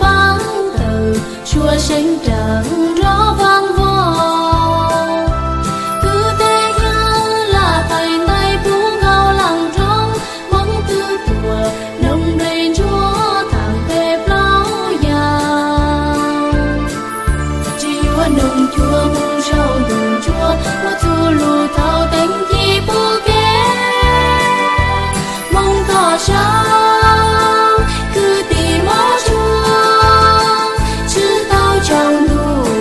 paab tawm, suav seev raam nrov vaaj voog. Kwv teb chaw laj qais ntais puv nkaus laaj roob, Moob twb tuam noog nplej ntsuab thaam peb plaub yaam. Tsi yuav noog cuag Moob sau ntuj ntsuab, muaj txuj lug thau teeb ci puv kev. Moob toj sab, kwv tij mob tsuag, tsi tau tsaus ntuj,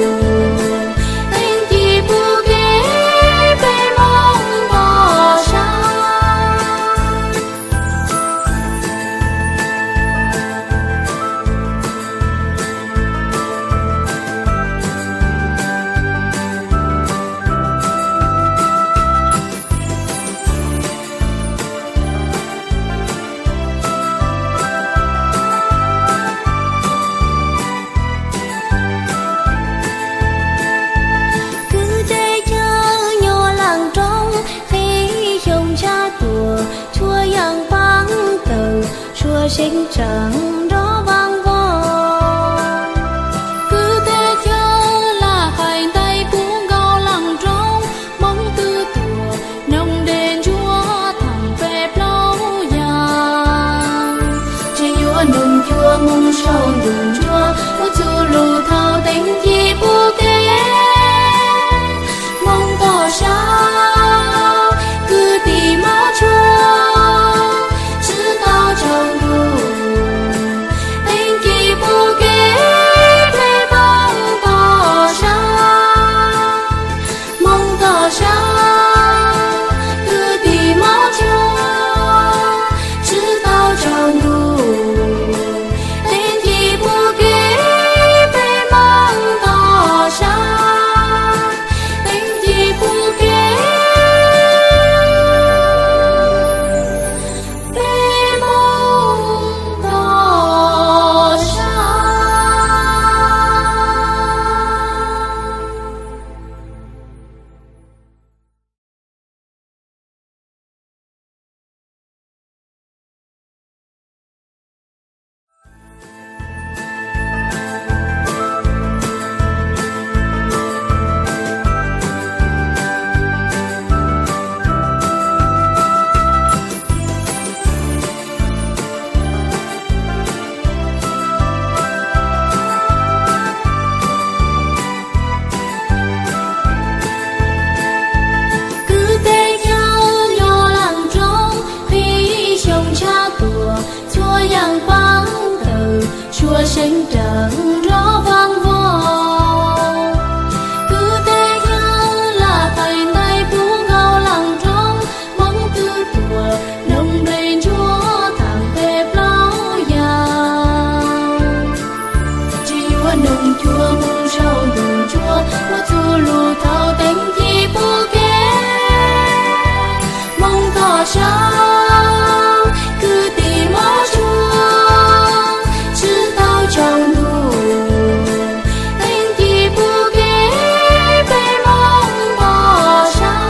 teeb ci puv kev, peb Moob toj sab. Kwv teb chaw nyob laaj roob, qhib xyoo tshab tuam, txhua yaam paab tawm, suav seev tsaam nrov vaaj voog. Kwv teb chaw laj qais ntais puv nkaus laaj roob, Moob twb tuam noog nplej ntsuab thaam peb plaub yaam. Tsi yuav noog cuag Moob sau ntuj ntsuab, muaj txuj lug thau teeb ci puv kev. Moob toj sab, kwv tij mob tsuag, tsi tau tsaus ntuj, teeb ci puv kev, peb Moob toj sab. Moob toj sab, kwv tij mob tsuag, tsi tau tsaus ntuj, teeb ci puv kev, peb Moob toj sab, teeb ci puv kev, peb Moob toj sab. Kwv teb chaw nyob laaj roob, qhib xyoo tshab tuam, txhua yaam paab tawm, suav seev raam nrov vaaj voog. Kwv teb chaw laj qais ntais puv nkaus laaj roob, Moob twb tuam noog nplej ntsuab thaam peb plaub yaam. Tsi yuav noog cuag Moob sau ntuj ntsuab, muaj txuj lug thau teeb ci puv kev. Moob toj sab, kwv tij mob tsuag, tsi tau tsaus ntuj, teeb ci puv kev, peb Moob toj sab.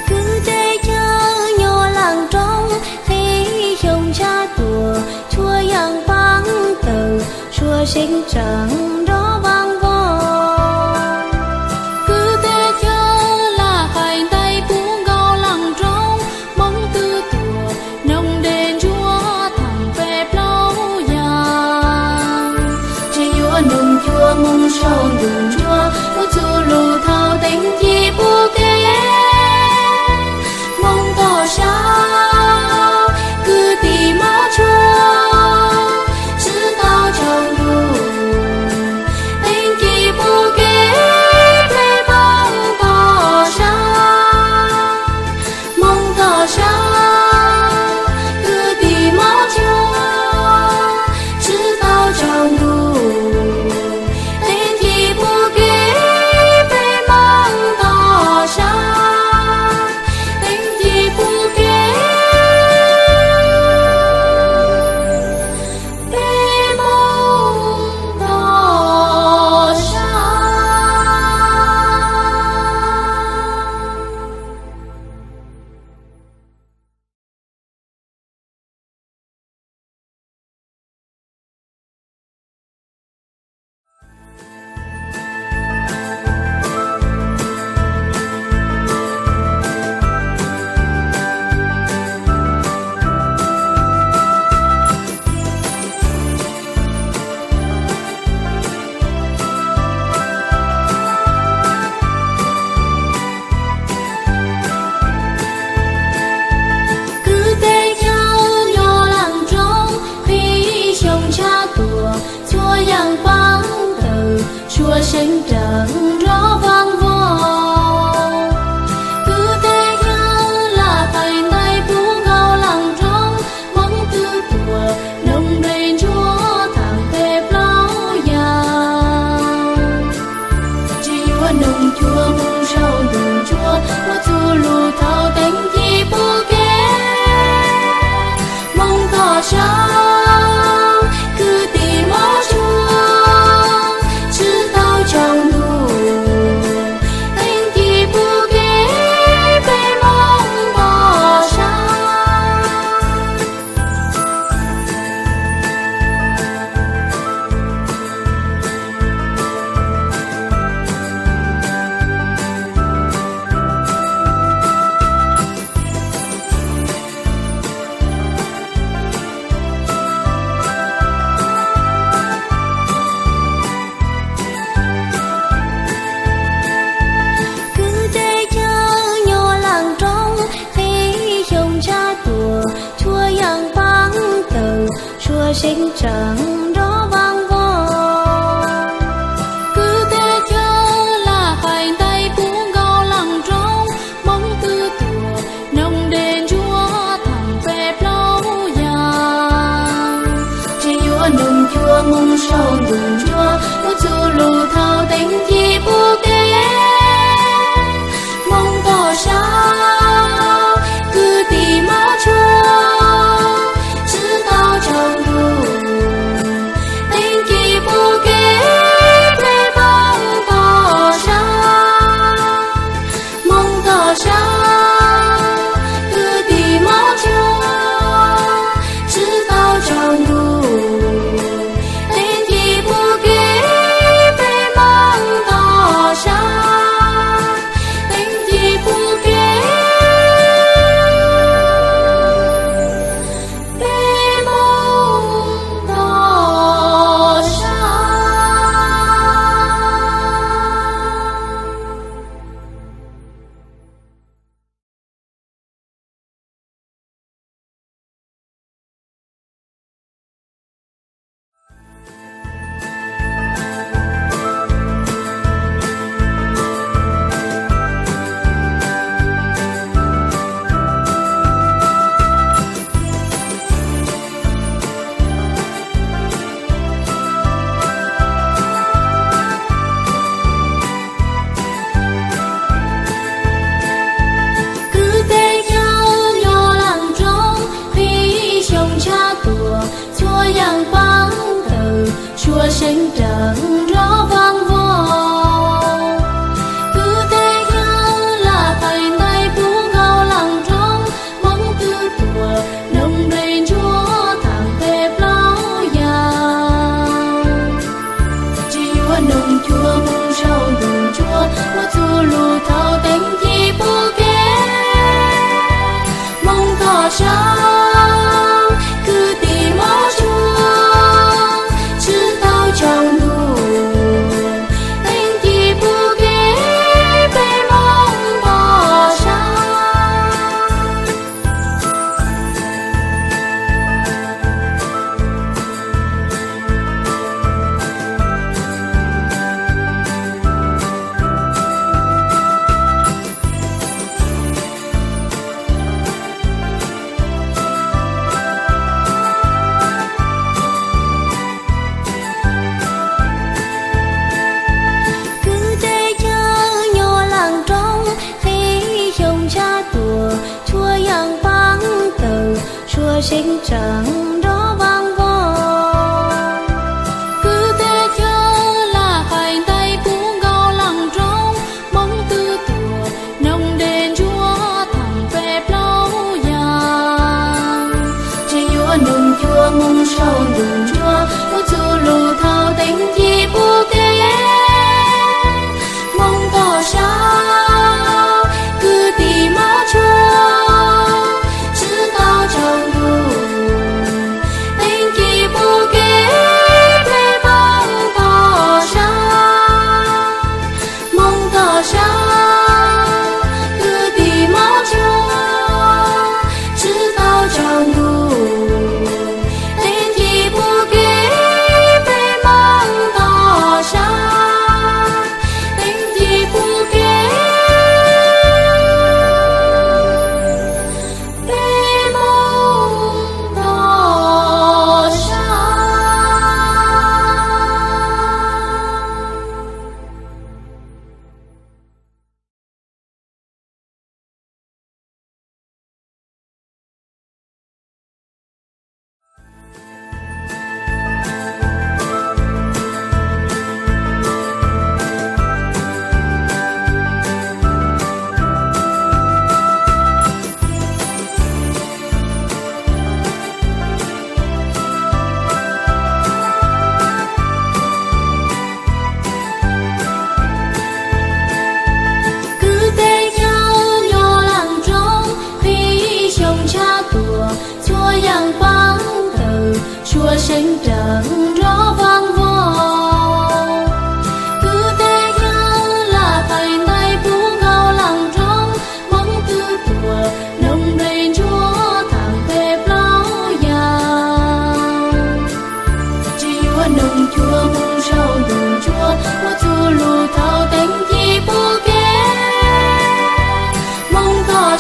Kwv teb chaw nyob laaj roob, qhib xyoo tshab tuam, txhua yaam paab tawm, suav seev tsaam nrov vaaj voog. Kwv teb chaw laj qais ntais puv nkaus laaj roob, Moob twb tuam noog nplej ntsuab thaam peb plaub yaam. Tsi yuav noog cuag Moob sau ntuj ntsuab, muaj txuj lug thau teeb ci puv kev. Moob toj sab, kwv tij mob tsuag, tsi tau tsaus ntuj, seev raws nrov vaaj voog. Kwv teb yawg laj qais ntais puv nkaus laaj roob, Hmoob twb tuam noog nplej ntsuab thaam peb plaub yaam. Tsis yuav noog cuag moog sau ntuj ntsuab, muab txuj lug thau teeb ci puv kev. Moog toj sab kwv tij mov tsuag, tsi tau tsaus ntuj, teeb ci puv kev, peb moog toj sab. Kwv teb chaw nyob laaj roob, qhib xyoo tshab tuam, txhua yaam paab tawm, suav seev tsaam nrov vaaj voog. Kwv teb chaw laj qais ntais puv nkaus laaj roob, Hmoob twb tuam noog nplej ntsuab thaam peb plaub yaam. Tsis yuav noog cuag moog sau ntuj ntsuab, muab txuj lug thau teeb ci puv kev. Moog toj sab kwv tij mov tsuag, tsi tau tsaus ntuj, teeb ci puv kev, peb moog toj sab. Moog toj sab kwv tij mov tsuag, tsi tau tsaus ntuj, teeb ci puv kev, peb moog toj sab. Teeb ci puv kev, peb moog toj sab. Kwv teb chaw nyob laaj roob, qhib xyoo tshab tuam, txhua yaam paab tawm, suav seev raws nrov vaaj voog. Kwv teb chaw laj qais ntais puv nkaus laaj roob, Hmoob twb tuam noog nplej ntsuab thaam peb plaub yaam. Tsis yuav noog cuag moog sau ntuj ntsuab, muab txuj lug thau teeb ci puv kev. Moog toj sab kwv tij mov tsuag, tsi tau tsaus ntuj, teeb ci puv kev, peb moog toj sab. Kwv teb chaw nyob laaj roob, qhib xyoo tshab tuam, txhua yaam paab tawm, suav seev tsaam nrov vaaj voog. Kwv teb chaw laj qais ntais puv nkaus laaj roob, Hmoob twb tuam noog nplej ntsuab thaam peb plaub yaam. Tsis yuav noog cuag moog sau ntuj ntsuab, muab txuj lug thau teeb ci puv kev. Moog toj sab kwv tij mov tsuag, tsi tau tsaus ntuj,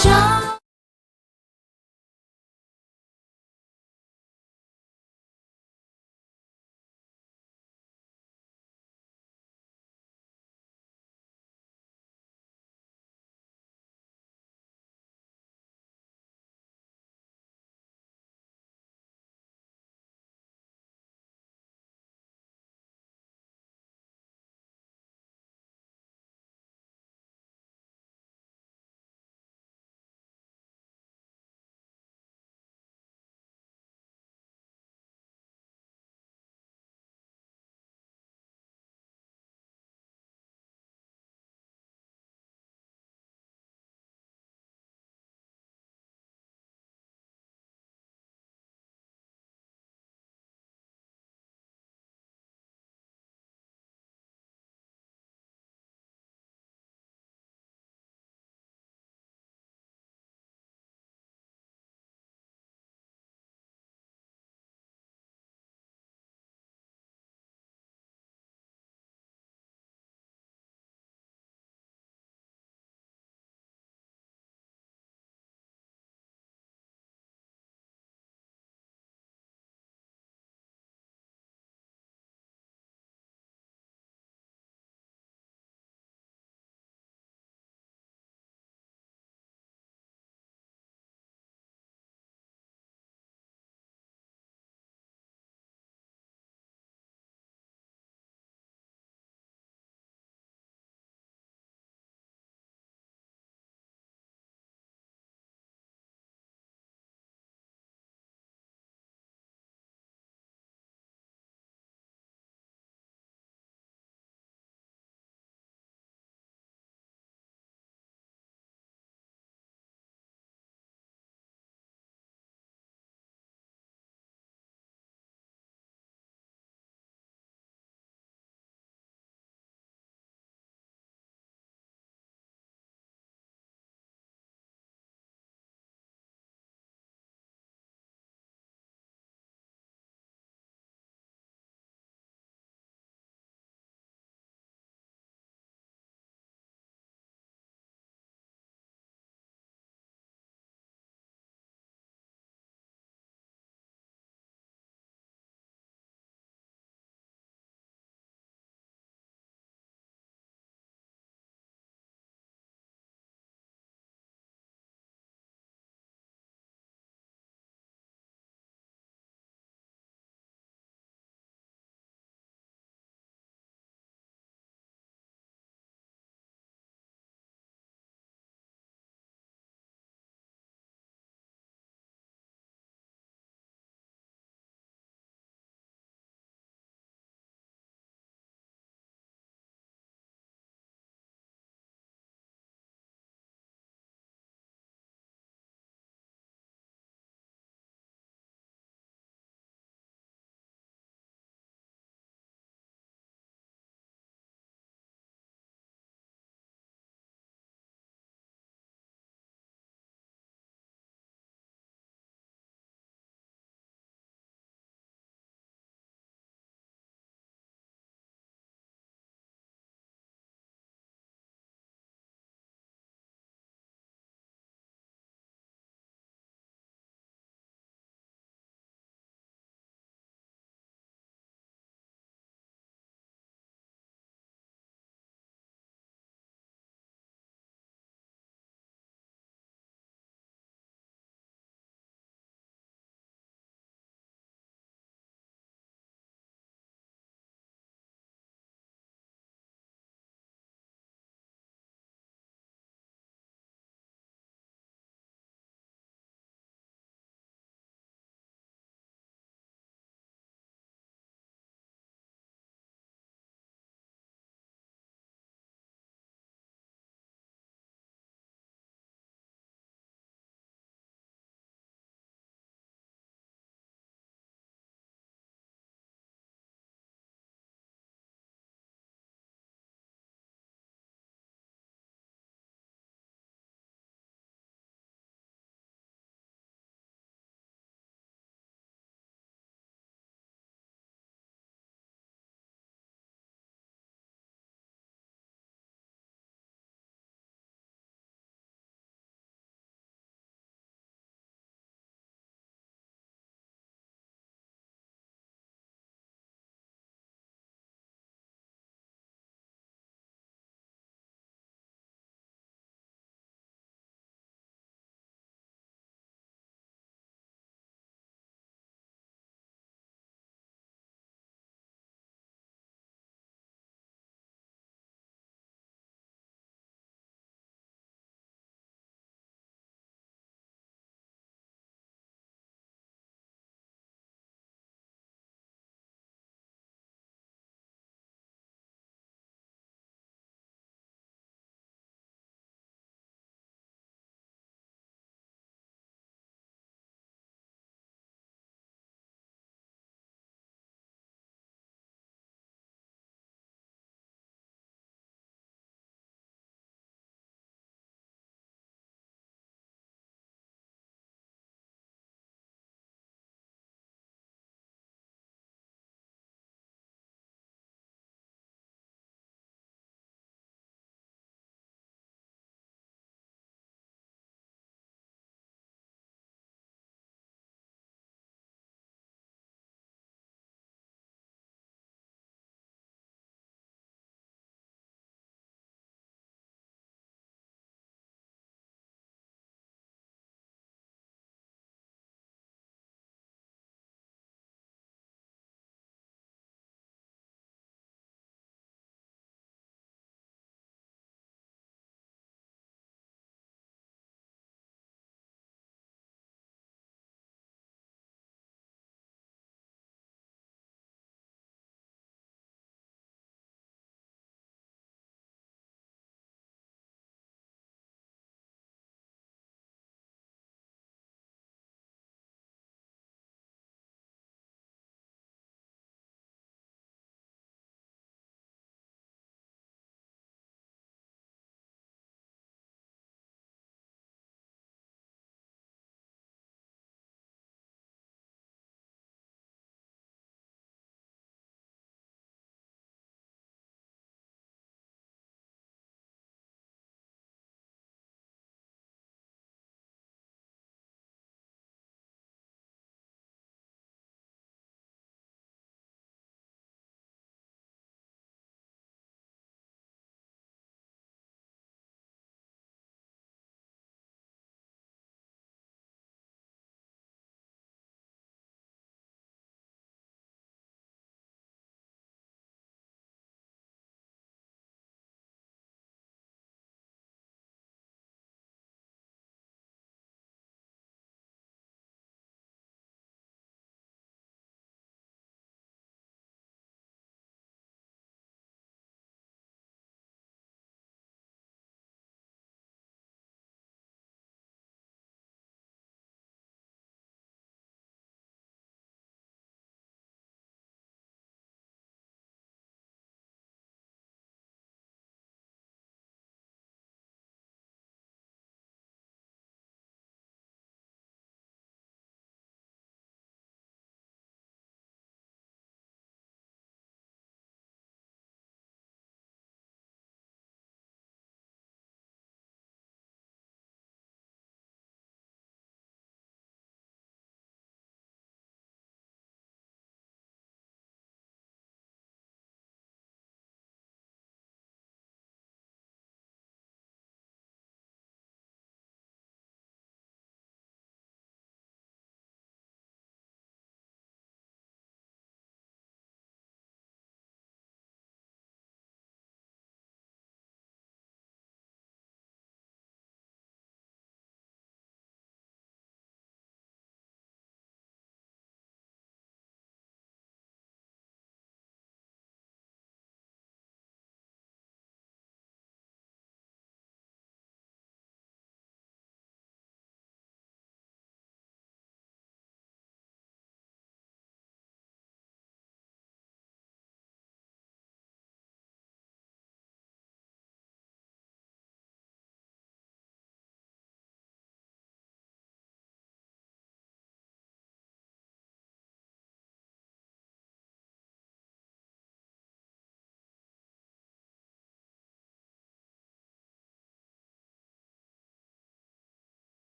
Tso